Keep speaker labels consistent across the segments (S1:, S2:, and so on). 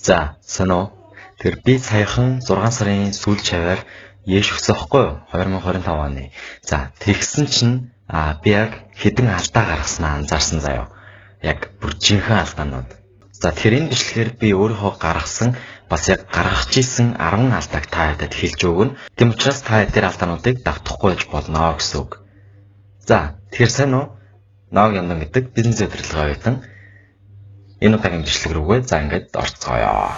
S1: За, сайн уу? Тэр би саяхан 6 сарын сүүл чаваар Еш өгсөн аахгүй юу? 2025 оны. За, тэгсэн чинь би яг хэдэн алдаа гаргаснаа анзаарсан заяа. Яг бүр жинхэнэ алдаанууд. За, тэгэхээр энэ бичлэгээр би өөрийнхөө гаргасан бас яг гаргах хийсэн 10 алдааг та хэдэд хэлж өгнө. Тийм учраас та тэр алдаануудыг давтахгүй байж болно гэсэн үг. За, тэгэхээр сайн уу? Ног Яндан гэдэг бизнес удирдлагын оюутан энэ удаагийн бичлэг рүүгээ за ингээд орцгоё.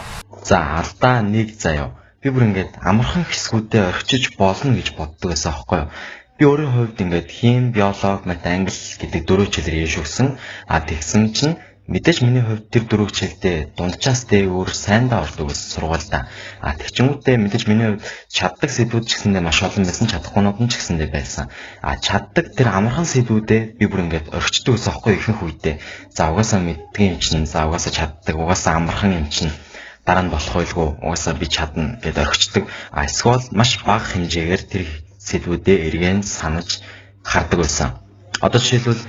S1: За, алдаа 1 заяа. Би бүр ингээд амархан хэсгүүдээ орхичиж болно гэж боддог байсан аахгүй юу? Би өөрийн хувьд ингээд хим, биолог, мат, англи гэдэг дөрөв хичээлээр ээш өгсөн. А тэгсэн чинь мэдээж миний хувьд тэр дөрөв хичээлдээ дунджаас дээгүүр сайндаа ордог байсан сургуульдаа. А тэгчингүүтээ мэдээж миний хувьд чаддаг сэдвүүд ч гэсэндээ маш олон байсан, чадахгүйнууд нь ч гэсэндээ байсан. А чаддаг тэр амархан сэдвүүдээ би бүр ингээд орхичдаг байсан аахгүй ихэнх үедээ. За угаасаа мэддэг юм чинь, за угаасаа чаддаг, угаасаа амархан юм чинь дараа нь болох байлгүй, угаасаа би чадна гэд орхичдаг. А эсвэл маш бага хэмжээгээр тэр сэдвүүдээ эргэн санаж хардаг байсан. Одоо жишээлбэл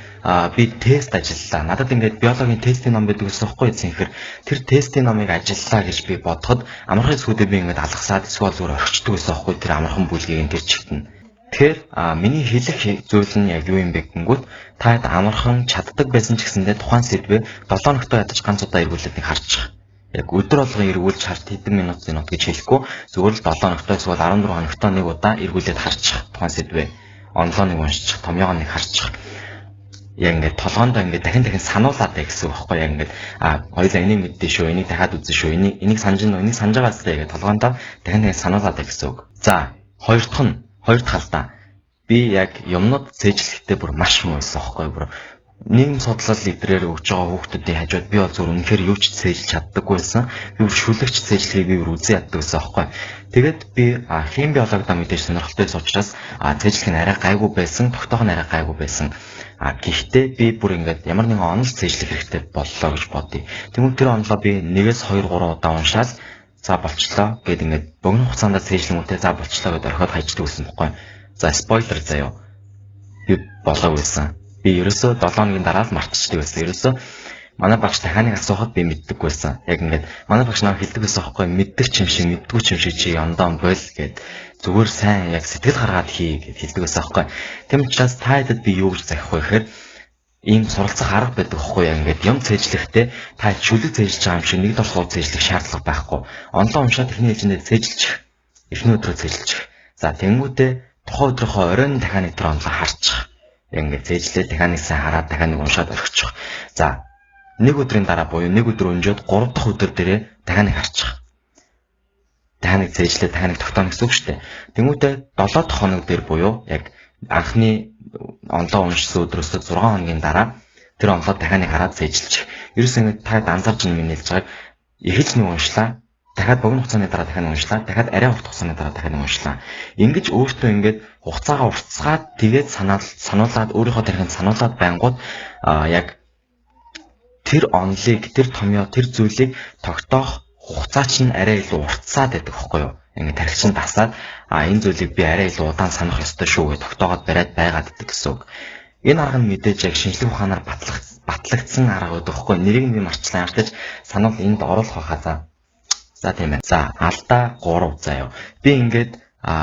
S1: би тест ажиллалаа. Надад ингээд биологийн тестийн ном байдаг гэсэн байхгүй цэнхэр. Тэр тестийн номыг ажиллалаа гэж би бодоход амархан хэсгүүдээ би ингээд алгасаад эсвэл зүгээр орхичдаг гэсэн байхгүй тэр амархан бүлгийг нь тэр чигт нь. Тэгэхээр миний хэлэх зүйл нь яг юу юм бэ гэнгүүт та амархан чаддаг байсан ч гэсэндээ тухайн сэдвээ 7 хоногтой ядаж ганц удаа эргүүлээд нэг харчих. Яг өдөр болгон эргүүлж харт хэдэн минут минут гэж хэлэхгүй зүгээр л 7 хоногтой эсвэл 14 хоногтой нэг удаа эргүүлээд харчих тухайн сэдвээ. Онлоо нэг уншчих, томьёогоо нэг харчих. Яг ингээд толгоондоо ингээд дахин дахин сануулад бай гэсэн үг байхгүй яг ингээд хоёлаа энийг мэддээ шүү, энийг дахиад үзэн шүү, энийг санаж гин үү, энийг санаж байгаа зү гэж толгоондоо дахин дахин сануулад бай гэсэн үг. За, хоёр дахь нь, хоёр дахь алдаа. Би яг юмнууд цээжлэхдээ бүр маш муу байсан байхгүй бүр нийгэм судлал эдрээр өгж байгаа хүүхдүүдийн хажууд би бол зүгээр үнэхээр юу ч цээжилж чаддаггүй байсан. Би бүр шүлэгч цээжлэхийг би бүр үзэн яддаг байсан аахгүй. Тэгээд би хим биологидоо мэдээж сонирхолтой байсан учраас цээжлэх нь арай гайгүй байсан, тогтоох нь арай гайгүй байсан. А гэхдээ би бүр ингээд ямар нэгэн онол цээжлэх хэрэгтэй боллоо гэж бодъё. Тэгмээ тэр онолоо би 1-ээс 2 3 удаа уншаал за болчлоо гэд ингээд богино хугацаанд цээжлэнгүүтээ за болчлоо гэд орхиод хайчдаг байсан байхгүй. За спойлер заяа. Би болоог байсан. Би ерөөсөө 7 хоногийн дараа л мартчихдаг байсан. Ерөөсөө манай багш дахиад нэг асуухад би мэддэггүй байсан. Яг ингээд манай багш намайг хэлдэг байсан аахгүй мэддэг ч юм шиг мэддэггүй ч юм шиг чи яндаа бойл гэд зүгээр сайн яг сэтгэл гаргаад хий гэд хэлдэг байсан аахгүй. Тийм учраас та хэдэд би юу гэж захих вэ гэхээр ийм суралцах арга байдаг аахгүй яг ингээд юм цээжлэхдээ та шүлэг цээжилж байгаа юм шиг нэг дорхоо цээжлэх шаардлага байхгүй. Онлоо уншаад эхний ээлжиндээ цээжилчих. Эхний өдрөө цээжилчих. За тэнгүүтээ тухайн өдрийнхөө оройн дахиад нэг тэр онлоо харчих. Ингээд цээжлээ дахиад нэг сайн хараад дахиад нэг уншаад орхичих. За нэг өдрийн дараа буюу нэг өдөр өнжөөд 3 дахь өдөр дээрээ дахиад нэг харчих. Дахиад нэг цээжлээ дахиад нэг тогтооно гэсэн үг шүү дээ. Тэнгүүтээ 7 дахь хоног дээр буюу яг анхны онлоо уншсан өдрөөс 6 хоногийн дараа тэр онлоо дахиад нэг хараад цээжилчих. Ерөөсөө ингээд та анзаарч байгаа юм хэлж байгааг эхэлж нэг уншлаа. Дахиад богино хугацааны дараа дахиад уншлаа. Дахиад арай урт хугацааны дараа дахиад уншлаа. Ингэж өөртөө ингээд хугацаагаа уртсгаад тэгээд сануулад өөрийнхөө тархинд сануулад байнгут яг тэр онлыг, тэр томьёо, тэр зүйлийг тогтоох хугацаа чинь арай илүү уртсаад байдаг байхгүй юу? Ингээд тархи чинь дасаад энэ зүйлийг би арай илүү удаан санах ёстой шүү гэж тогтоогоод бариад байгаад байдаг гэсэн үг. Энэ арга нь мэдээж яг шинжлэх ухаанаар батлагдсан арга байдаг байхгүй юу? Нэрийг нь би марчлаа. Ямартай ч сануул энд оруулах байхаа за. За тийм ээ. За алдаа 3 заяа. Би ингээд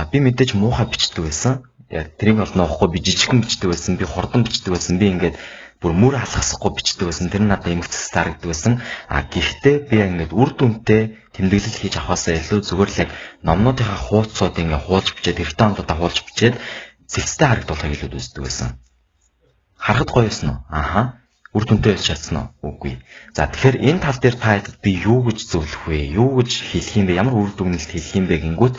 S1: би мэдээж муухай бичдэг байсан. Яг тэрийг бол нуухгүй би жижигхэн бичдэг байсан. Би хурдан бичдэг байсан. Би ингээд бүр мөр алгасахгүй бичдэг байсан. Тэр нь надад эмгцэс харагддаг байсан. А гэхдээ би ингээд үр дүнтэй тэмдэглэл хийж авахаасаа илүү зүгээр л яг номнуудынхаа хуудсууд ингээд хуулж бичээд хэрэгтэй онолуудаа хуулж бичээд зэгцтэй харагдуулахыг илүү үздэг байсан. Харахад гоё байсан уу? Аха. Үр дүнтэй байж чадсан уу? Үгүй. За тэгэхээр энэ тал дээр та хэдэд би юу гэж зөвлөх вэ? Юу гэж хэлэх юм бэ? Ямар үр дүгнэлт хэлэх юм бэ гингүүт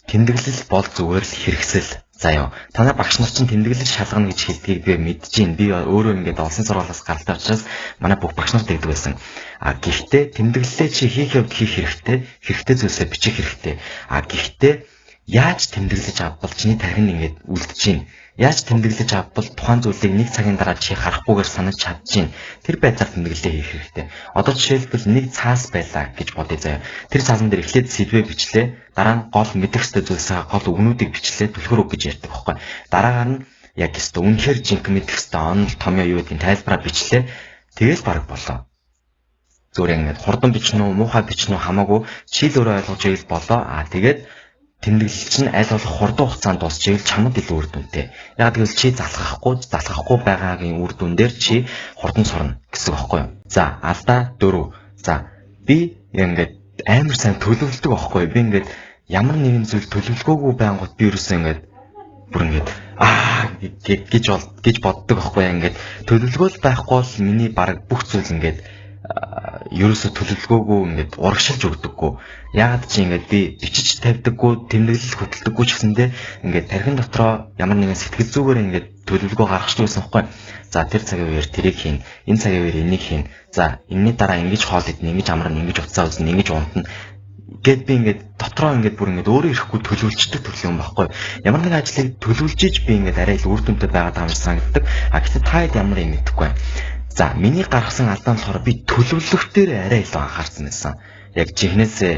S1: тэмдэглэл бол зүгээр л хэрэгсэл. Заяа. Танай багш нар чинь тэмдэглэл шалгана гэж хэлдгийг би мэдэж байна. Би өөрөө ингээд олсон сургуулиас гаралтай учраас манай бүх багш нар тэгдэг байсан. А гэхдээ тэмдэглэлээ чи хийх явд хийх хэрэгтэй. Хэрэгтэй зүйлсээ бичих хэрэгтэй. А гэхдээ яаж тэмдэглэж авбал чиний тархинд ингээд үлдэж байна. Яаж тэмдэглэж авбал тухайн зүйлийг нэг цагийн дараа чи харахгүйгээр санаж чадчихээн. Тэр байдлаар тэмдэглэлээ хийх хэрэгтэй. Одоо жишээлбэл нэг цаас байлаа гэж бодъё заяа. Тэр цаасан дээр эхлээд сэдвээ бичлээ. Дараа нь гол мэдэх ёстой зүйлсээ гол үгнүүдийг бичлээ. Түлхүүр үг гэж ярьдаг байхгүй. Дараагаар нь яг ёстой үнэхээр жинхэнэ мэдэх ёстой онол томьёо юу гэдгийг тайлбараа бичлээ. Тэгэл бараг болоо. Зүгээр ингээд хурдан бичнэ үү, муухай бичнэ үү хамаагүй чи л өөрөө ойлгож ивэл болоо. Тэгээд тэмдэглэл чинь аль болох хурдан хугацаанд дуусчихвэл чамд илүү үр дүнтэй. Яг гэвэл чи залхахгүй байгаагийн үр дүн дээр чи хурдан сурна гэсэн үг байхгүй юу? За, алдаа 4. За, би ингээд амар сайн төлөвлөдөг байхгүй юу? Би ингээд ямар нэгэн зүйл төлөвлөгөөгүй байнгут би ерөөсөө ингээд бүр ингээд гэж боддог байхгүй юу? Ингээд төлөвлөгөө байхгүй бол миний баг бүх зүйл ингээд ерөөсө төлөвлөгөөгүй ингээд урагшилж өгдөггүй. Яагаад чи ингээд би бичиж тавьдаггүй, тэмдэглэл хөтэлдэггүй ч гэсэндээ ингээд тархин дотроо ямар нэгэн сэтгэл зүгээр ингээд төлөвлөгөө гаргachдаг байсан байхгүй. За, тэр цагийн үеэр тэрийг хийн, энэ цагийн үеэр энийг хийн. За, энэний дараа ингэж хоол идэнэ, ингэж амарна, ингэж утсаа үзнэ, ингэж унтна гэд би ингээд дотроо ингээд бүр ингээд өөрөө ирэхгүй төлөвлөждөг төрлийн юм байхгүй. Ямар нэгэн ажлыг төлөвлөж би ингээд арай л үр дүнтэй байгаад байгаа юм санагддаг. А гэхдээ та хэд ямар юм мэдэхгүй байна. За, миний гаргасан алдаа нь болохоор би төлөвлөх дээр арай илүү анхаарсан байсан. Яг жихнээсээ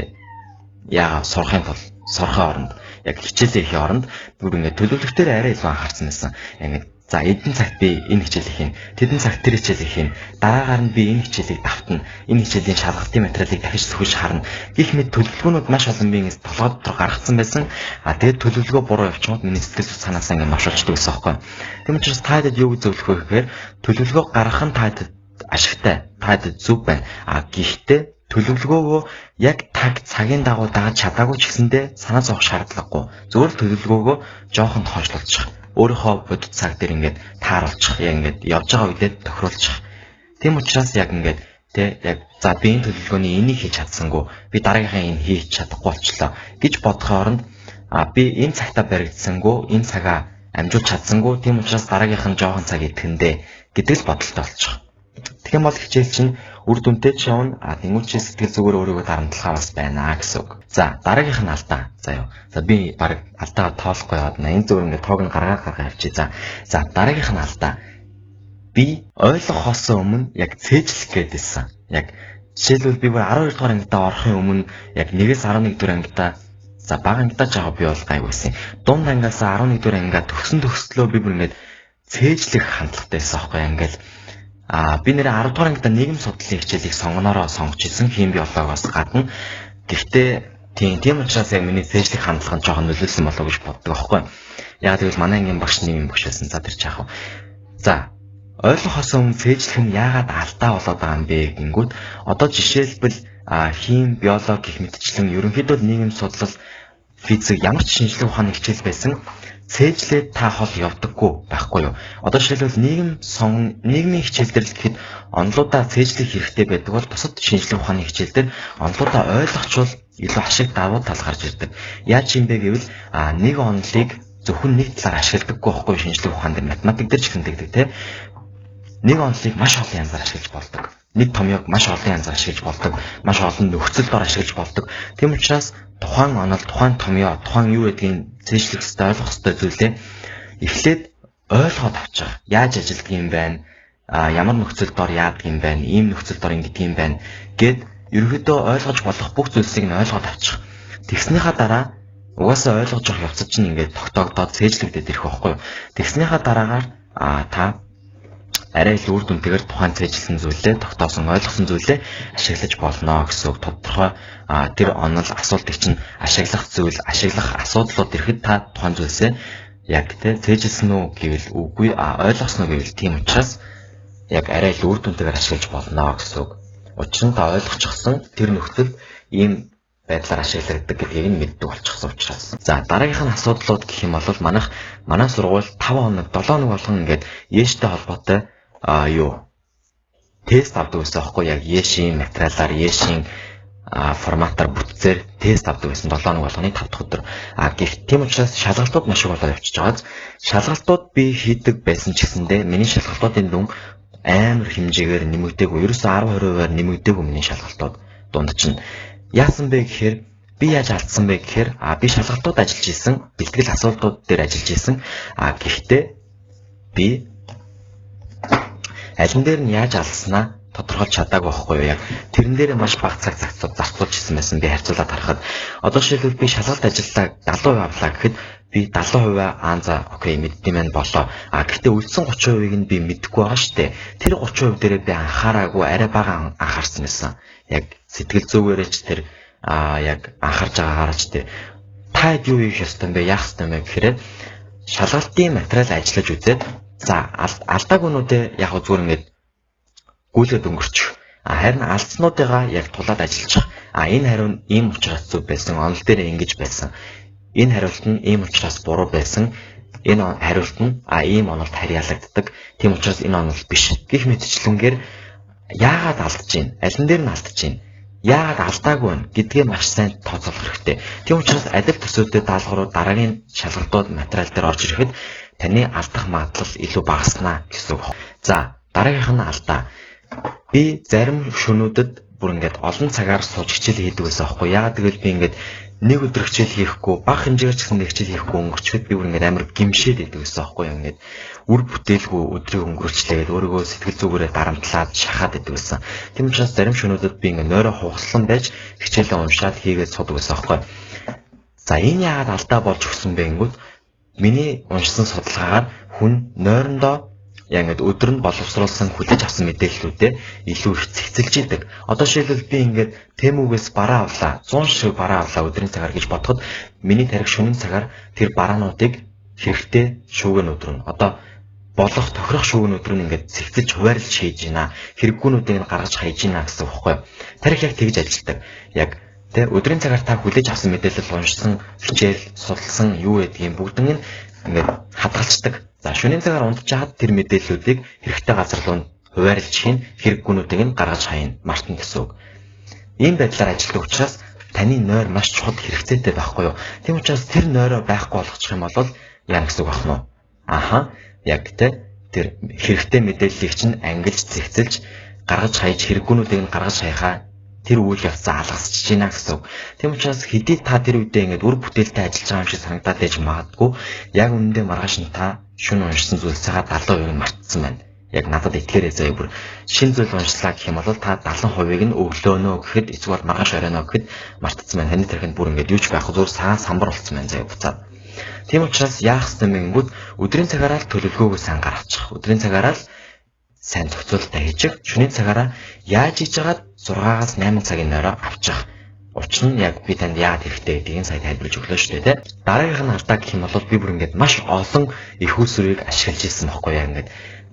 S1: яага сурахын тулд, сурахын оронд, яг хичээлээ хийх оронд бүр ингээд төлөвлөх дээр арай илүү анхаарсан байсан. Ингээд за, эдэн цагт би энэ хичээлийг хийн, тэдэн цагт тэр хичээлийг хийн, дараагаар нь би энэ хичээлийг давтна, энэ хичээлийн шалгалтын материалыг дахиж сөхөж харна гэх мэт төлөвлөгөөнүүд маш олон би ингээд толгой дотор гаргацсан байсан. А тэгээд төлөвлөгөө буруу явчихмод миний сэтгэл зүйн санаасаа ингээд ношолчдөг гэсэн аахгүй. Тийм учраас та хэд юу зөвлөх вэ гэхээр төлөвлөгөө гаргах нь та хэд ашигтай, та хэд зөв байна. А гэхдээ төлөвлөгөөгөө яг таг цагийн дагуу дагаж чадаагүй ч гэсэндээ санаа зовох шаардлагагүй. Зөвхөн төлөвлөгөөгөө жоохон хойшлуулчих. Өөрийнхөө бодит цаг дээр ингээд тааруулчих, яг ингээд явж байгаа үедээ тохируулчих. Тийм учраас яг ингээд тэ яг за би энэ төлөвлөгөөний энийг хийж чадсангүй, би дараагийнхаа энэ хийж чадахгүй болчлоо гэж бодохын оронд би энэ цагтаа баригдсангүй, энэ цагаа амжуулж чадсангүй, тийм учраас дараагийнх нь жоохон цаг идэхэндээ гэдэг л бодолтой болчих. Тэгэх юм бол хичээл чинь үр дүнтэй ч явна, тэнгуү чи сэтгэл зүгээр өөрийгөө дарамтлахаа бас байна гэсэн үг. За, дараагийнх нь алдаа. За юу. За, би баг алдаа тоолохгүй яваад на энэ зүгээр ингээд тоог нь гаргаа явчих. За, дараагийнх нь алдаа. Би ойлгохоос өмнө яг цээжлэх гээд байсан. Яг жишээлбэл би бүр 12 дугаар ангидаа орохын өмнө яг 1-ээс 11 дугаар ангидаа, за бага ангидаа жагаа би бол гайгүй байсан. Дунд ангиас 11 дугаар ангиа төгсөн төгслөө би бүр ингээд цээжлэх хандлагатай байсан аахгүй ингээд би нэрээ 10 дугаар ангидаа нийгэм судлалын хичээлийг сонгоноороо сонгож исэн хим биологоос гадна. Гэхдээ тийм учраас яг миний цээжлэх хандлага нь жоохон нөлөөлсөн болоо гэж боддог аахгүй. Яг тэгвэл манай ангийн багш нийгмийн багш байсан. За тэр чаах. За, ойлгохоос өмнө цээжлэх нь яагаад алдаа болоод байгаа юм бэ гингүүд одоо жишээлбэл хим, биолог гэх мэтчлэн ерөнхийдөө нийгэм судлал, физик ямар ч шинжлэх ухааны хичээл байсан цээжлээд та хол явдаггүй байхгүй юу? Одоо жишээлбэл нийгмийн хичээл дээр л гэхэд онолуудаа цээжлэх хэрэгтэй байдаг бол бусад шинжлэх ухааны хичээл дээр онолуудаа ойлгочвол илүү ашиг давуу тал гарч ирдэг. Яаж юм бэ гэвэл нэг онолыг зөвхөн нэг талаар ашигладаггүй байхгүй юу? Шинжлэх ухаан дээр математик дээр ч гэсэн тэгдэг те. Нэг онолыг маш олон янзаар ашиглаж болдог. Нэг томьёог маш олон янзаар ашиглаж болдог. Маш олон нөхцөл дор ашиглаж болдог. Тийм учраас тухайн онол, тухайн томьёо, тухайн юу гэдгийг цээжлэх ёстой, ойлгох ёстой зүйлээ эхлээд ойлгоод авчих. Яаж ажилтдаг юм байна? Ямар нөхцөл дор яадаг юм байна? Ийм нөхцөл дор ингэдэг юм байна гэд ерөнхийдөө ойлгож болох бүх зүйлсийг нь ойлгоод авчих. Тэгснийхаа дараа угаасаа ойлгож явах явцад чинь ингээд тогтоогдоод цээжлэгдээд ирэх байхгүй юу? Тэгснийхаа дараагаар та арай л үр дүнтэйгээр тухайн цээжилсэн зүйлээ тогтоосон ойлгосон зүйлээ ашиглаж болно гэсэн үг. Тодорхой тэр онол асуултыг чинь ашиглах зүйл, ашиглах асуудлууд ирэхэд та тухайн зүйлсээ яг тэ цээжилсэн үү гэвэл үгүй, ойлгосон уу гэвэл тийм учраас яг арай л үр дүнтэйгээр ашиглаж болно гэсэн үг. Учир нь та ойлгочихсон тэр нөхцөлд ийм байдлаар ашиглагддаг гэдгийг нь мэддэг болчихсон учраас. За, дараагийнх нь асуудлууд гэх юм бол манай сургууль 5 хоног 7 хоног болгон ингээд ЕШ-тэй холбоотой юу тест авдаг байсан аахгүй яг ЕШ-ийн материалаар ЕШ-ийн форматаар бүтцээр тест авдаг байсан 7 хоног болгоны 5 дахь өдөр. Гэх тийм учраас шалгалтууд маш их болоод явчихж байгааз шалгалтууд би хийдэг байсан ч гэсэндээ миний шалгалтуудын дүн амар хэмжээгээр нэмэгдээгүй. Ерөөсөө 10 20%-аар нэмэгдээгүй миний шалгалтууд дунд чинь. Яасан бэ гэхээр би яаж алдсан бэ гэхээр би шалгалтууд ажиллаж исэн, бэлтгэл асуултууд дээр ажиллаж исэн. Гэхдээ би алин дээр нь яаж алдснаа тодорхойлж чадаагүй байхгүй юу? Яг тэрэн дээр маш бага цаг зарцуулж исэн байсан би харьцуулаад харахад. Одоо жишээлбэл би шалгалт ажиллалаа 70% авлаа гэхэд Би 70% аа за окей мэддэм байх болоо. А гэхдээ үлдсэн 30%-ыг нь би мэдэхгүй байгаа шүү дээ. Тэр 30% дээрээ би анхаараагүй, арай бага анхаарсан байсан. Яг сэтгэл зүгээрээ ч тэр яг анхаарч байгаагаараа ч тэр та юу хийх ёстой юм бэ? Яах ёстой юм бэ гэхээр шалгалтын материал ажиллаж үзээд за алдаагүйнүүдээ яг зүгээр ингээд гүйлгээд өнгөрчих. Харин алдснуудыгаа яг тулаад ажиллачих. Энэ хариу нь ийм учраас зөв байсан, онол дээр ингэж байсан. Энэ хариулт нь ийм учраас буруу байсан. Энэ хариулт нь ийм онолд харьяалагддаг. Тийм учраас энэ онол биш. Гэх мэтчлэнгээр яагаад алдаж байна? Алин дээр нь алдаж байна? Яагаад алдаагүй вэ гэдгээ маш сайн тооцоолох хэрэгтэй. Тийм учраас адил төсөөтэй даалгаврууд дараагийн шалгалтууд материал дээр орж ирэхэд таны алдах магадлал илүү багаснаа гэсэн үг. За, дараагийнх нь алдаа. Би зарим шөнүүдэд бүр ингээд олон цагаар сууж хичээл хийдэг байсан аахгүй. Яагаад гэвэл би ингээд нэг өдөр хичээл хийхгүй, бага хэмжээгээр ч гэсэн хичээл хийхгүй өнгөрчөөд би бүр ингээд амар гимшээд идэг байсан аахгүй юу. Ингээд үр бүтээлгүй өдрийг өнгөрчлээ гэдээ өөрийгөө сэтгэл зүгээрээ дарамтлаад шахаад идэг байсан. Тийм учраас зарим шөнүүдэд би ингээд нойроо хугаслан байж хичээлээ уншаад хийгээд суудаг байсан аахгүй. За, энэ яагаад алдаа болж өгсөн бэ гингүүд миний уншсан судалгаагаар хүн нойрондоо яг ингээд өдөр нь боловсруулсан хүлээж авсан мэдээллүүдээ илүү их цэгцэлж идэг. Одоо жишээлбэл би ингээд Тэмүүгээс бараа авлаа, 100 ширхэг бараа авлаа өдрийн цагаар гэж бодоход миний тарих шөнийн цагаар тэр бараануудыг хэрэгтэй шүүгэн өдөр нь одоо болох тохирох шүүгэн өдөр нь ингээд цэгцэлж хуваарлж хийж байна. Хэрэггүүнүүдийг нь гаргаж хайж байна гэсэн үг байхгүй юу? Тарих яг тэгж ажилладаг. Яг тэ өдрийн цагаар та хүлээж авсан мэдээлэл, уншсан хичээл, судалсан юу гэдгийг бүгднийг ингээд хадгалцдаг. За, шөнийн цагаар унтжгаад тэр мэдээллүүдийг хэрэгтэй газар руу хуваарлж хийн, хэрэггүүнүүдийг нь гаргаж хайна, мартна гэсэн үг. Ийм байдлаар ажилладаг учраас таны нойр маш чухал хэрэгцээтэй байхгүй юу? Тийм учраас тэр нойроо байхгүй болгочих юм бол яа гэсэн үг байна вэ? Аха, яг тэ тэр хэрэгтэй мэдээллийг чинь ангилж цэгцэлж гаргаж хайж хэрэггүүнүүдийг нь гаргаж хайхаа тэр үйл явцаа алгасч байна гэсэн үг. Тийм учраас хэдий та тэр үедээ ингээд үр бүтээлтэй ажиллаж байгаа юм шиг санагдаад байж магадгүй, яг үнэндээ маргааш нь та шөнө уншсан зүйлсээ 70% нь мартсан байна. Яг надад итгээрэй заяа, бүр шинэ зүйл уншлаа гэх юм бол та 70%-ыг нь өглөөнөө гэхэд эсвэл маргааш оройноо гэхэд мартсан байна. Таны тархинд бүр ингээд юу ч байхгүй, зүгээр саан самбар болцсон байна заяа буцаад. Тийм учраас яах ёстой юм гингүүд өдрийн цагаараа л төлөвлөгөөгөө сайн гаргачих. Өдрийн цагаараа л сайн зохицуулалтаа хийчих. Шөнийн цагаараа яаж хийж байгаад 6-аас 8 цагийн нойроо авчих. Учир нь яг би танд яагаад хэрэгтэй гэдгийг сая тайлбарлаж өглөө шүү дээ, тэ. Дараагийнх нь алдаа гэх юм бол би бүр ингээд маш олон их усрыг ашиглаж ирсэн байхгүй яа, ингээд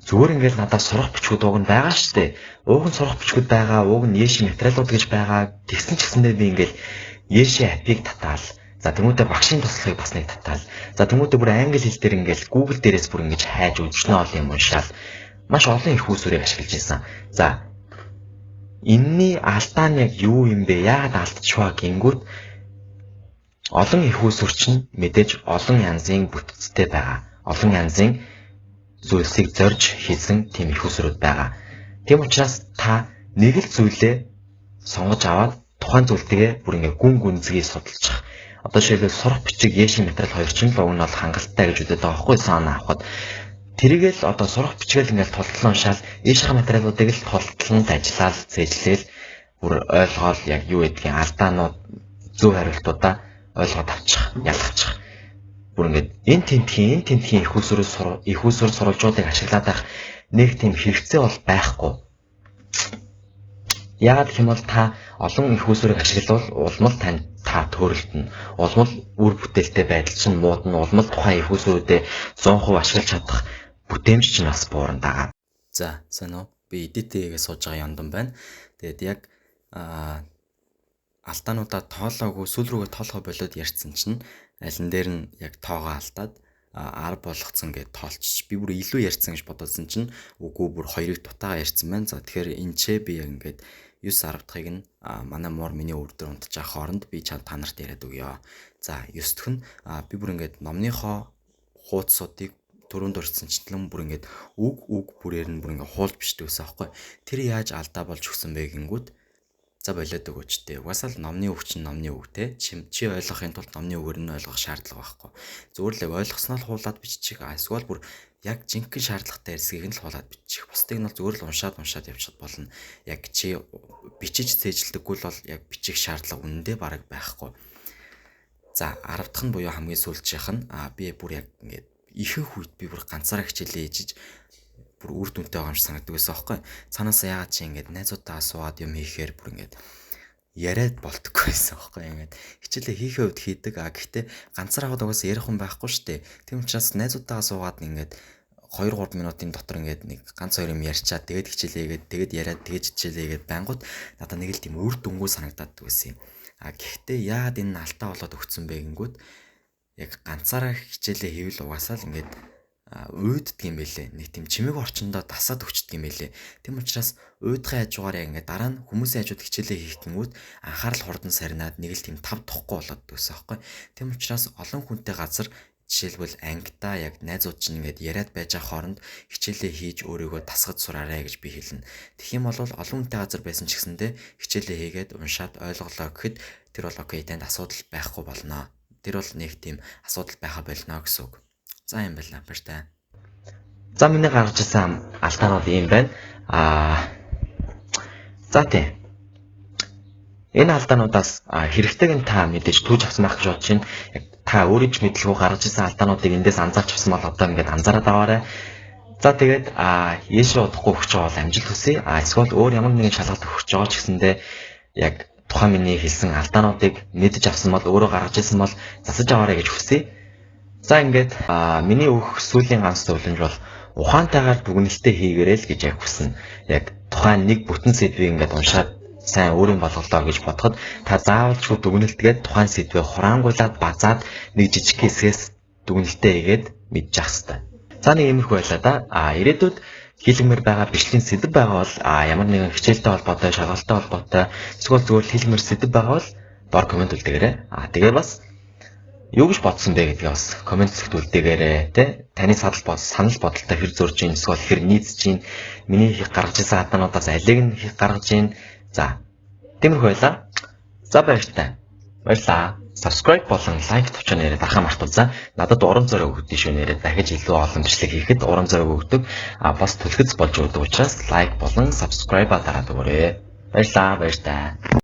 S1: зүгээр ингээд надад сурах бичгүүд уг нь байгаа шүү дээ. Уг нь сурах бичгүүд байгаа, уг нь Еши материалууд гэж байгаа. Тэгсэн ч гэсэндээ би ингээд Еши апыг татаал. За, тэмүүтэ багшийн туслахыг бас нэг татаал. За, тэмүүтэ бүр англи хэл дээр ингээд Google дээрээс бүр ингэж хайж үзснээ олон юм уншаал. Маш олон их усрыг ашиглаж ирсэн. За, энэний алдаа нь яг юу юм бэ? Яагаад алдчихваа гингүүт олон их усүр чинь мэдээж олон янзын бүтцтэй байгаа. Олон янзын зүйлсийг зорж хийсэн тийм их усрүүд байгаа. Тийм учраас та нэг л зүйлээ сонгож аваад тухайн зүйлтэйгээ бүр ингээ гүн гүнзгий судалчих. Одоо жишээлбэл сурах бичиг, Еши материал хоёр чинь л уг нь бол хангалттай гэж үзээд байгаа байхгүй санаа авахад. Тэрийг л одоо сурах бичгээл ингээл тултлан уншаал, Ешийн материалуудыг л тултлан ажиллаал, цээжлээл бүр ойлгоол яг юу гэдгийг алдаанууд зөв хариултуудаа ойлгоод авчих, ялгачих. Бүр ингээд энэ тентхийн их усүр сурвалжуудыг ашиглаад байх нэг тийм хэрэгцээ бол байхгүй. Яагаад гэх юм бол та олон их усүрийг ашиглавал улам л тань та төөрөлдөнө. Улам л үр бүтээлтэй байдал чинь муудна, улам л тухайн их усүрүүдээ 100% ашиглаж чадах бүтээмж чинь бас буурна даа.
S2: За, сайн уу? Би edit хийгээ сууж байгаа Яндан байна. Тэгээд яг алдаануудаа тоолоогүй, сүүл рүүгээ тоолохоо болоод ярьсан чинь алин дээр нь яг тоогоо алдаад 10 болгоцсон гэж тоолчих. Би бүр илүү ярьсан гэж бодоодсэн чинь үгүй, бүр хоёрыг дутаагаа ярьсан байна. За, тэгэхээр энэ ч би яг ингээд 9 10 дахьыг нь манай муур миний өвөр дээр унтж байгаа хооронд би та нарт яриад өгье. За, 9 дэх нь би бүр ингээд номныхоо хуудсуудыг түрүүнд дурдсанчлан бүр ингээд үг бүрээр нь бүр ингээд хуулж бичдэг байсан аахгүй. Тэр яаж алдаа болж өгсөн бэ гингүүд за болоод өгөөч тээ. Угаасаа л номны үг чинь номны үг те. Чи ойлгохын тулд номны үгээр нь ойлгох шаардлага байхгүй. Зүгээр л яг ойлгосноо л хуулаад бичих. Эсвэл бүр яг жинхэнэ шаардлагатай хэсгийг нь л хуулаад бичих. Бусдыг нь бол зүгээр л уншаад явчихад болно. Яг чи бичиж цээжилдэггүй л бол яг бичих шаардлага үнэндээ бараг байхгүй. За 10 дахь нь буюу хамгийн сүүлчийнх нь би бүр яг ингээд ихэнх үед би бүр ганцаараа хичээлээ хийж бүр үр дүнтэй байгаа юм шиг санагддаг байсан аахгүй. Цаанаасаа яагаад чи ингээд найзуудтайгаа суугаад юм хийхээр бүр ингээд яриад болтгоо байсан аахгүй. Ингээд хичээлээ хийхээ үед хийдэг. А гэхдээ ганцаараа хаад угаасаа ярих хүн байхгүй шүү дээ. Тийм учраас найзуудтайгаа суугаад ингээд 2-3 минутын дотор ингээд нэг ганц хоёр юм ярьчаад тэгээд хичээлээ хийгээд тэгээд яриад тэгээд хичээлээ хийгээд байнгут надад нэг л тийм үр дүнгүй санагдаад байсан юм. А гэхдээ яагаад энэ алдаа болоод өгцөн бэ гингүүд яг ганцаараа хичээлээ хийвэл угаасаа л ингээд уйддаг юм бэлээ. Нэг тийм чимээг орчиндөө тасаад өгчдөг юм бэлээ. Тийм учраас уйдахын хажуугаар яг ингээд дараа нь хүмүүсийн хажууд хичээлээ хийх гингүүд анхаарал хурдан сарнаад нэг л тийм тав тухгүй болоод байсан аахгүй. Тийм учраас олон хүнтэй газар жишээлбэл ангидаа яг найзууд чинь ингээд яриад байж байгаа хооронд хичээлээ хийж өөрийгөө тасгаж сураарай гэж би хэлнэ. Тэгэх юм бол олон хүнтэй газар байсан ч гэсэндээ хичээлээ хийгээд уншаад ойлголоо гэхэд тэр бол окей, танд асуудал байхгүй болно. Тэр бол нэг тийм асуудал байха болно гэсэн үг. За юм байна, баяртай.
S1: За миний гаргаж ирсэн алдаанууд ийм байна. За тийм. Энэ алдаануудаас хэрэгтэйг нь та мэдээж түүж авсан байх гэж бодож байна. Яг та өөрөө ч мэдлгүй гаргаж ирсэн алдаануудыг эндээс анзаарч авсан бол одоо ингээд анзаараад аваарай. За тэгээд ийшээ удахгүй өгч байгаа бол амжилт хүсье. Эсвэл өөр ямар нэгэн шалгалт өгч байгаа ч гэсэндээ яг тухайн миний хэлсэн алдаануудыг мэдэж авсан бол өөрөө гаргаж ирсэн бол засаж аваарай гэж хүсье. За ингээд миний өгөх сүүлийн ганц зөвлөмж бол ухаантайгаар дүгнэлтээ хийгээрэй л гэж яг хүснэ. Яг тухайн нэг бүтэн сэдвийг ингээд уншаад сайн өөрийн болголоо гэж бодоход та заавалчгүй дүгнэлтгээд тухайн сэдвээ хураангуйлаад базаад нэг жижиг хэсгээс дүгнэлтээ хийгээд мэдчих хэвээр. За нэг иймэрхүү байлаа да. Ирээдүйд хийлгэмээр байгаа бичлэгийн сэдэв байгаа бол ямар нэгэн хичээлтэй холбоотой, шалгалттай холбоотой эсвэл зүгээр хийлгэмээр сэдэв байгаа бол доор комент үлдээгээрэй. Тэгээ бас юу гэж бодсон бэ гэдгээ бас комент хэсэгт үлдээгээрэй, тэ. Таны санал бодолтой хэр зурж ийн, эсвэл хэр нийцэж ийн, миний гаргаж ирсэн алдаануудаас алийг нь гаргаж ийн. За тиймэрхүү байлаа. За баяртай. Баярлаа. Subscribe болон лайк товчоо нэрээ дарахаа мартуулзаа. Надад урам зориг өгдөг шүү нэрээ дахиж илүү олон бичлэг хийхэд урам зориг өгдөг. Бас түлхэц болж өгдөг учраас лайк болон subscribe-а дараад өгөөрэй. Баярлаа, баяртай.